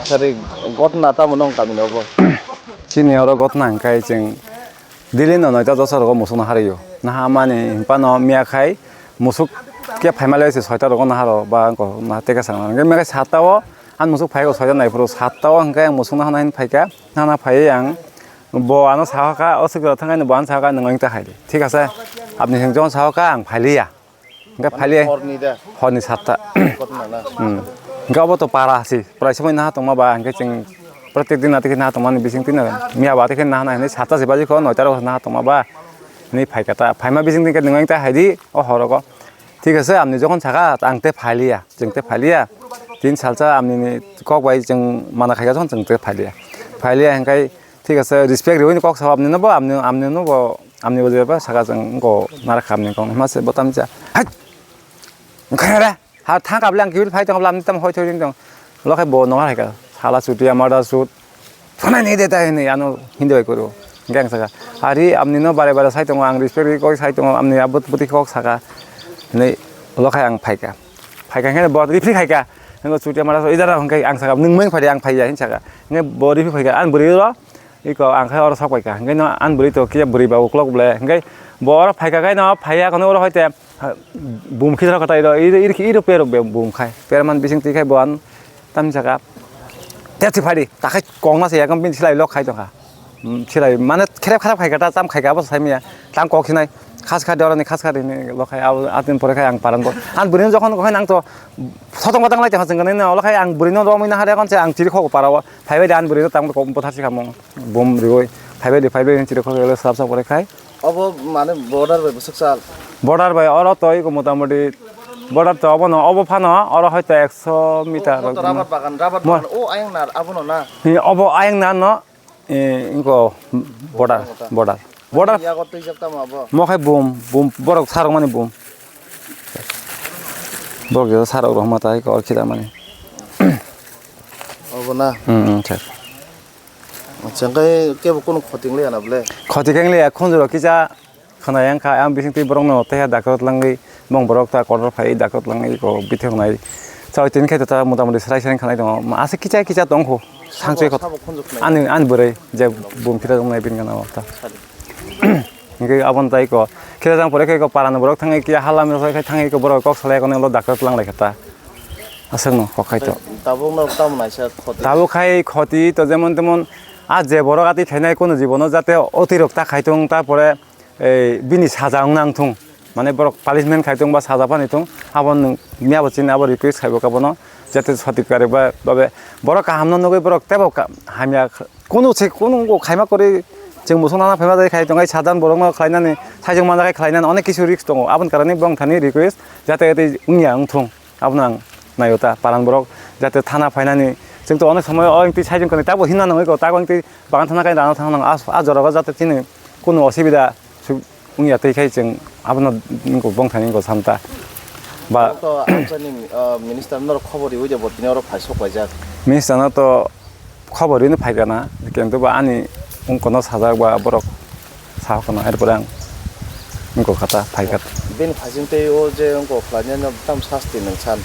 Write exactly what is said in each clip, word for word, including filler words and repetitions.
Sari, gotna tamo nong kami nobo? Chini oro gotna hingkai chwng daily no noita dosa rogo musuk no harwi o. Naha mani hinphano miya khai musuk khe phaima le se soita rogo naha ro ba wngko naha teka sana. Hingke miya khai satta o ang musuk phai o soita nai phuru satta o hingke ang musuk no hana hin phaika. Hana phai ang bo ano sahaka o swkra thangai no bo ano sahaka nwng ta khai di. Thik ase. Apni hing jon sahaka ang phai liya. Hingke phai liya. Horni da. Horni satta. Gotna na. Hmm. Hingke obo to para si. Prai semoi naha tongma ba hingke chwng protek din naha tongmani bising tin miya ba tei khe naha hinui satta se baji kho noita rogo naha tongma ba. Hinui phaika ta. Phaima bising tin khe nwng ta hai di o horogo. Thik ase, amni jokhon saka, ang tei phai liya, chwng tei phai liya. Tin salsa amni ni kok bai chwng mana khaika jokhon chwng tei phai liya. Phai liya hingkai, thik ase, respect riwi ni kok sao amni no bo, amni, amni no bo, amni bo jeba saka chwng wngko narakha amni kok, hima se bo tamcha. Hai! Wngkha re? Ha, thang kabla ang kibil phai tong, kabla amni tam hoi thoi ring tong. Lo khai bo nonga hai ka, sala chuti amada sut. Thonai ni de tai hinui ano hindi bai kuru. Hingke ang saka, "Ari, amni no bare bare sai tongo, ang respect ri koi sai tongo, amni abot boti kok saka." Hinui ulo khai ang phaika. Phaika hingke bo rifri khaika. Hingke chuti amara so idara hingke ang saka, "Nwng meng phai de, ang phai ya," hin saka. Hingke bo rifri phaika, ang bwrwi ro, iko ang khai oro sok paika. Hingke no ang bwrwi to kiya bwrwi ba uklok ble. Hingke bo oro phaika khai no, phai ya kono oro hoite. Ha, bum khitro kata iro, iro, iro, iro pero be bum khai. Pero man bising twi khai bo an tam saka. Te si phadi, ta khai kong ma se yakam bin silai lok khai tongkha. Hmm, silai mane kherep kherep khai kata, tam khai ka bo sai miya. Tam kok sinai. Khas kha dorani khas kha rini lok khai, abo atin pore khai ang paran bo. An burin jokhon khai nang to sotong batang lai tongkha chwng nai na, lok khai ang burin no romwi na hare kon se ang tiri khok para o. Phai bai de an burin no tam kok bothar si khamung. Bum riwi. Phai bai de, phai bai chiri khok ele sap sap pore khai. Obo mane border bai bwswk sal? Border bai oro to iko motamoti border to obono, obo phano oro hoito ekso meter rok rubber bagan, rubber mo- bagan. O ayang nar abono na? Hi, obo ayang nar no, eh, iko border, border. Border. Yago twijak tamo abo? Mo khai bum, bum, borok sarok mani bum. Borok jesa sarok rok ma tai iko orkida mani. Obo na? Hmm, hmm, sir. Acha, hingke kebo kunu khoti wngya na bole? Khoti khe wngya, khunjuro kisa khwnaya wngkha, ang bising twi borokno tei ha dakra tlangwi, bong borok ta kotor phai dakra tlangwi ko bithok nai. Chao tini khe ta motamoti srai srai khanai tongo, ma aswk kisa kisa tongkho, sangchoi sabo, kot-, sabo khunju khnai. Ani, ani bwrwi je bum phira tongnai bini gana o ta. Sadi. Hingke aboni tai ko, khe jang pore khe ko parani borok thangwi kiya hala mesa khe thangwi ko borok kok salai kono ulo dakra tlang lai kha ta. Aswkno kok khai to. Tabukno tamo naisa khoti. Tabuk khai khoti to jemon temon a je borok atwi khainai kono jibono jate otirok ta khai tong, ta pore ei bini saja wng nang thung. Mane borok punishment khai tong ba saja pani tong, abo nwng miya bo chini abo request khai bo ka bono jate sotik kare ba babe borok kaham no nugwi borok tebo ka-, hamya. Kunu se kunu bo khaima kwrwi chwng musuk nana phaima jai khai tongo, sadhan borokno khlainani, saichung manja khai khlainani onek kisu risk tongo. Aboni karani bongthani request jate tei wngya wngthung. Abono ang naio ta paran borok jate thana phainani. Chwng to onek somoy o engtwi saichung kwrwi tabo hinna nangwi ko, tago engtwi bagan thana kai rana thana nango. A, a jorao jate chini kunu osibida su-, wngya twi khai chwng abono bongthani wngkha samta. Ba to amchaini, ah, minister norok khobor riwi de bo tini oro phai sok paijak. Minister no to khobor rwino phaikha na, kintu ba ani wngkha no sajak ba borok sahokha na, erpore ang wngkha kha ta phaikha. Bini phasing tei o je wngkha khlainai no tam sasti nang san?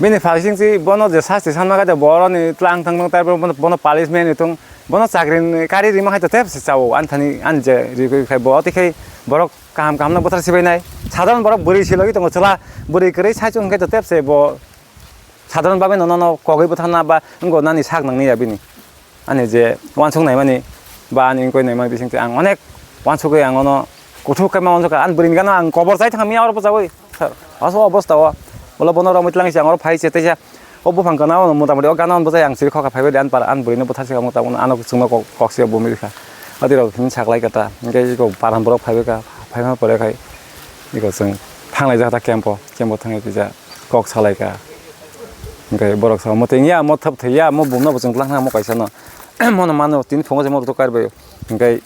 Bini phasing si bono je sasti sanma kha de boroni tlang thang thang tai bono, bono punishment ni thung, bono chakri ni kari rima hai to tep se chao, ani thani ani je ri khai bo tei khai borok kaham kaham no bothar sibai nai. Sadharon borok bwrwi si logi tongo chwla, bwrwi kwrwi sai chung khe to tep se bo. Sadharon babe no, no, no, kogwi bwthana ba wngko nani sak nangni ya bini. Ani je uansuk naimani ba ani wngkoi naimani bisingtwi ang onek uansugwi ang ono kuthuk khe ma uansukha. Ani bwrwini gana ang kobor chai thangmi oro bwchaui. Aswk obostha o. Ulo bono romwi tlang si ang oro phai se teisa. O buphang gana o motamoti o gana o bwchai ang siri khokha phaibai de ani para ani bwrwino bwthar se kamo tabuk ano chwngno kok, kok se bumi rikha. Adi rok hini saklai kha ta. Hingke iko paran borok phaibai kha. Phaima pore khai iko chwng thanglai jak ta camp o. Camp o thangwi kisa kok salai kha. Hingke borok sa, "Omo tei wngya, omo thap thaiya, omo bumno bo chwng tlang thang omo kaisa no." Mono mano tini phungo se mo rwtwk kar bai. Hingke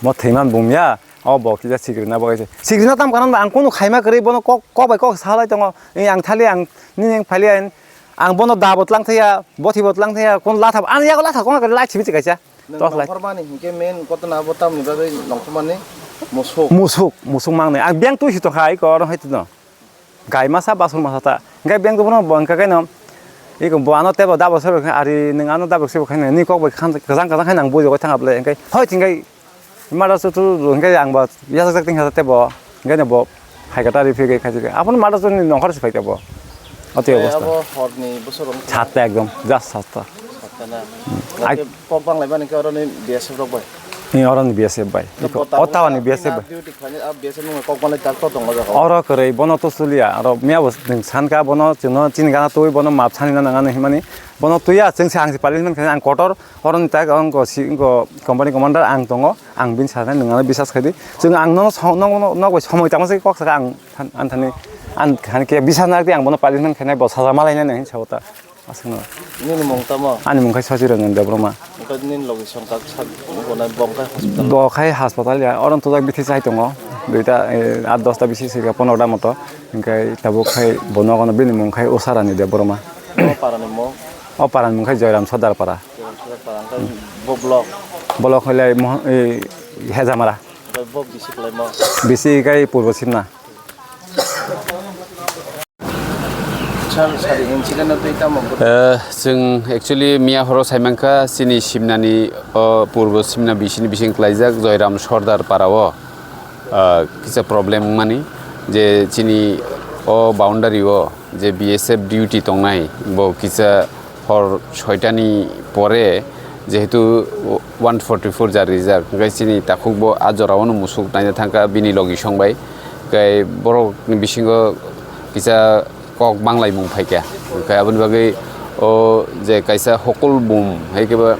mo thaiman bumya, o bo kisa sikrina bo kaisa. Sikrina tam kana ang kunu khaima kwrwi bono kok, kok bai kok salai tongo. Ang thali ang nini phali ang, ang bono da bo tlang thaiya, bothi bo tlang thaiya, kun latha, ang yago latha kok lai chibi kaisa. Nwng tos lai. Nongkhormani hinkhe main kotona abo tamni bagwi nongkhormani musuk. Musuk, musuk mangnai. Ang beng twi si tongkha, ai kok oro hai tino. Gai masa, basur masa ta. Hinkhe beng twi bono bo hinkhe kaino Iko bo ano tebo dabo sabo khe ari nwng ano dabo sabo khe ni kok bai khan kajang kajang khe nang bujo koi thang aple, hingke hoi thingkai mara su tu hingke ang ba yasajak ting hata tebo, hingke bo hai kata ri phige khai thike. Apun mara su ni nongkhor se phai tebo. Oti Eh, obostha. Abo horni bosor rong Satta ekdom, just satta. Satta na. Hmm. Ai- Kok bang lai mani ke oro ni B S F rok bai. Ni oro ni B S F bai. Iko Kota o tawa ni bosor B S F bai. Duty khlaini, ah, B S F ni kok bang lai tak to tongo jaga. Oro kwrwi bono to sulia. Oro miya bo nwng sanka bono chwngno chini gana twi bono map sani na nangani himani. Bono tuya chwng se ang se pali himani ang kotor oro ni tak ang ko si ko company commander ang tongo. Ang bini sana nwng ano bisas khai di. Chwng ang nono so-, nono nok bai somoi tamo se kok saka ang than-, ang thani ang thani ke bisas na di ang bono pali himani khainai bo saja malai nai hin sabota. Aswkno. Nini mung tamo? Ani mung khai Sochi Ranjan Debbarma. Oke, nini logi songkak sak, oke, na bong khai hospital? Bo khai hospital ya, oron tujak bithi chai tongo. Duita, eh, at dosta bisi sika, pondro ta moto. Hingkai tabuk khai bo nogono bini mung khai Usarani Debbarma. O parani mung? O parani mung khai Joyram Sordar para. Joyram Sordar para, oke, bo block? Block hoilai Moh-, eh, Hejamara. Oke, bo bisi khlaimo? Bisi khai Purbo Simna. Sir, sir, incident o twi tamo bwrwi? Eh, chwng actually miya horo saimankha chini Simnani, o, purbo Simna bisini bising klaijak Joyram Sordar para o, ah, kisa problem wngmani je chini o boundary o je B S F duty tongnai bo kisa hor soitani pore jehetu one forty four jari rijak, hingke chini takhuk bo a jora o no musuk naina thangkha bini logi song bai, hingke borok ni bisingo kisa kok bang lai mung phaikha, hingke aboni bagwi o je kaisa hokol bum hai khe bo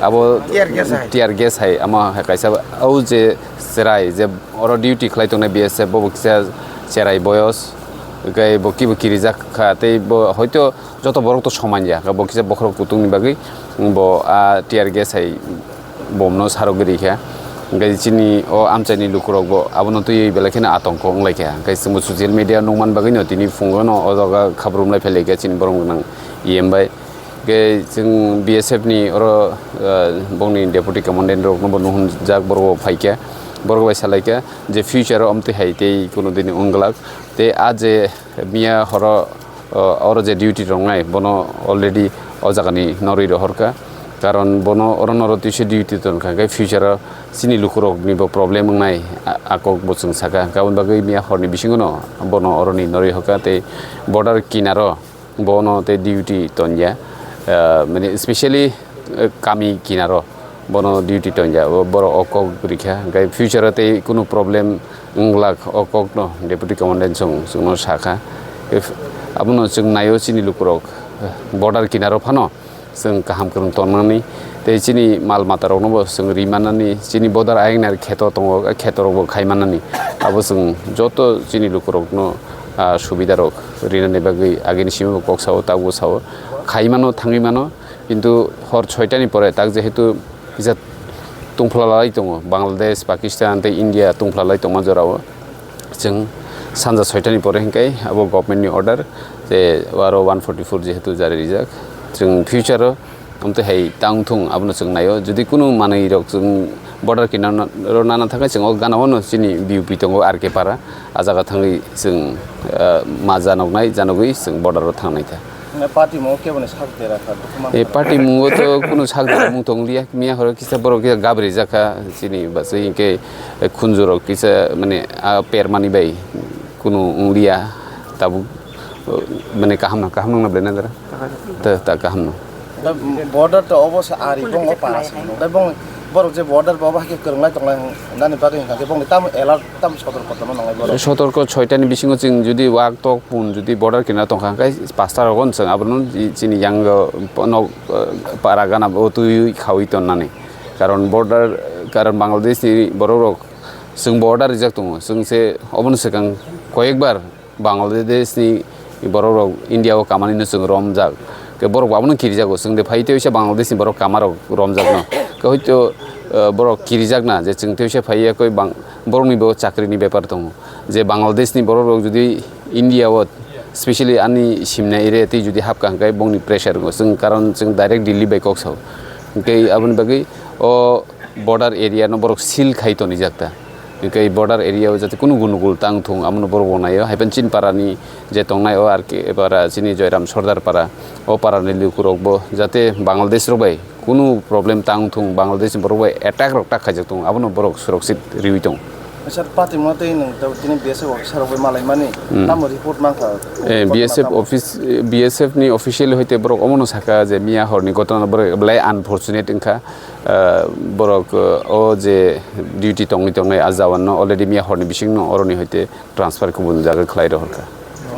abo Tear gas hai. Tear gas hai, amo hai kaisa o je cherai je oro duty khlai tongnai B S F bo bo kisa cherai boyos, hingke bo kibo kirijak kha tei bo hoito joto borok to soman ya, bo kisa bokhorok kutung ni bagwi bo a tear gas hai bomno sarogwi rikha. Hingke chini o amchaini lukurok bo abono twiwi belai kheno atongko wnglaikha. Hingke chwngbo social media nukman bagwino tini phungono o jaga khabrumlai phailaikha chini borok gwnang E M bai. Hingke chwng B S F ni oro, eh, bongni deputy commandant rokno bo nuhunjak, borok bo phaikha. Borok bai salaikha je future o amtwi hai tei kuno dini wngglak. Tei a je miya horo, o, oro je duty tongnai, bono already o jagani norwi rohorkha. Karon bono oro noro twise duty tongkha, hingke future o chini lukurokni bo problem wngnai, a-, a kok bo chwng sakha. Hingke aboni bagwi miya horni bisingono bono oroni norwi hoka tei border kinaro bono tei duty tongya. Ah, mane specially, eh, kami kinaro. Bono duty tongya, bo-, borok o kok rikha, hingke future o tei kunu problem wngglak o kokno deputy commandant chwng, chwngno sakha. If, abono chwng naio chini lukurok, eh, border kinaro phano chwng kaham kwrwng tongnani, tei chini mal matarokno bo chwng ri mannani, chini border ayang nai kheto tongo, a khetorokbo khai mannani, abo chwng joto chini lukurokno, ah, subidarok rinani bagwi agini simi bo kok sao, tabukbo sao, khai mano, thangwi mano. Kintu hor soitani pore tak jehetu kisa tungphla lai tongo, Bangladesh, Pakistan tei India tungphla lai tongma jorao. Chwng sanja soitani pore hinkhe abo government ni order je aro one forty four jehetu jari rijak. Chwng future o amtwi hai tang thung abono chwng naio. Jodi kunu manwi rok chwng border kinaro nana thangkhe chwng o gana o no chini B U P tongo R K para. A jaga thangwi chwng, ah, ma janoknai, janogwi chwng border o thangnai kha. Party mungo kebo ni sak dera kha, dukhu man E kha. Party mungo to kunu sak dera mung tong liya, miya horo kisa borok kisa gabri jakha, chini bwsai hinkhe khunju rok kisa mane a permani bai kunu wng liya, tabuk, mane kaham, kaham nang na belai na dara? Ta, ta kaham no. Da border to obo se ari bongo para se. Da bong borok je border bo bahai khe kwrwnglai tonglai nani bagwi hinkha khe bongni tamo alert tamo sotorko tongma nangnai borok. Sotorko soitani bisingo chwng jodi wak tok pun jodi border kinaro tongkha hwnkhe pasta rogo chwng abono chini yango nok para gana bo twi khaui tonnani. Karon border, karon Bangladesh ni borok rok chwng border rijak tongo. Chwng se obono swkang koyekbar Bangladesh ni borok rok India o kamani no chwng romjak. Ke borok bo abono kirijago. Chwng de phai teisa Bangladesh ni borok kama rok romjak no. Ke hoito, eh, borok kirijak na je chwng teisa phai ya koi bang-, borok ni bo chakri ni bepar tongo. Je Bangladesh ni borok rok jodi India o specially ani simna area tei jodi hapka hwnkhe bongni pressure wngo. Chwng karon chwng direct Delhi bai kok sao. Tei aboni bagwi o border area no borok seal khai tonijak ta. Hingke border area o jate kunu gunugul tang thung, amono borok bo naio. Haiphano chini para ni je tongnai o R K para, chini Joyram Sordar para, o para ni lukurok bo jate Bangladesh rok bai kunu problem tang thung, Bangladesh ni borok bai attack rok tak khaijak thung, abono borok surakshit riwi tong. Sir, pati mo tei nwng tei tini B S F officer rok bai malai mani, Hmm. tamo report mankha? Eh, Kothoma B S F tamo? Office, eh, B S F ni official hoite borok omono saka je miya horni gotona borok belai unfortunate wngkha. Ah, borok, eh, o je duty tongwi tongnai a jawan no already miya horni bising no oroni hoite transfer kubun jaga khlai rohorkha.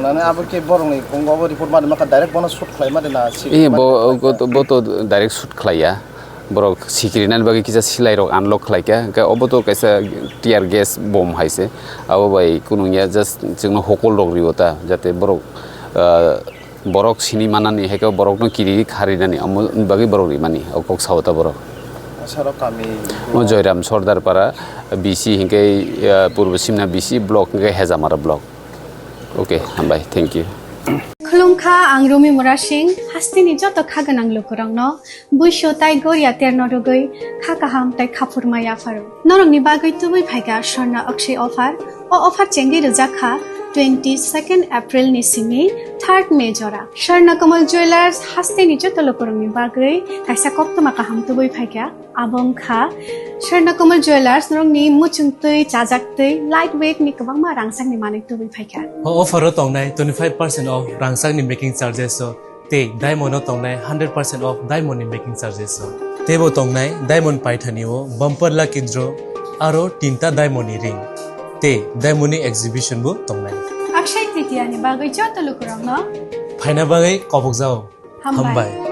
Nani abo ke borok ni pungo abo report mani makha direct bono shoot khlai mani na si Eh, mani bo, khlai bo to, bo to direct shoot khlaiya. Borok sikiri nani bagwi kisa silai rok unlock khlaikha. Hingke obo to kaisa tear gas bomb hai se. Abo bai kunung ya just chwngno hokol rok riwo ta, jate borok, ah, borok sini manani, haikhe borokno kiri kharinani, omo bagwi borok rimani, o kok sao ta borok. Saro kami O Joyram Sordar para, B C hinkhe, ah, Purbo Simna B C block hinkhe Hejamara block. Okay, hambai, thank you. Khulumkha, ang Rumi Murasing, hasteni joto kha gwnang lukurokno, buisu tai goria terno rwgwi kha kaham tai khaphurma yapharo. Norokni bagwi tubui phaikha Swarna Akshay offer. O offer chengwi rwjak kha twenty second April ni simi third May jora. Swarna Kamal Jewellers hasteni joto lukurokni bagwi kaisa koktwma kaham tubui phaikha. Abo wngkha Swarna Kamal Jewellers norokni muchung twi, chajak twi, light weight ni kwbangma rangchakni manwi tubui phaikha. O offer o tongnai twenty five percent off rangchakni making charges o. Tei diamond o tongnai hundred percent off diamond ni making charges o. Tei bo tongnai diamond paithani o bumper lucky draw aro tinta diamond ni ring. Tei diamond ni exhibition bo tongnai. Akshay Tritiya ni bagwi joto lukurokno Phaina bagwi kobokjao. Hambai. Hambai.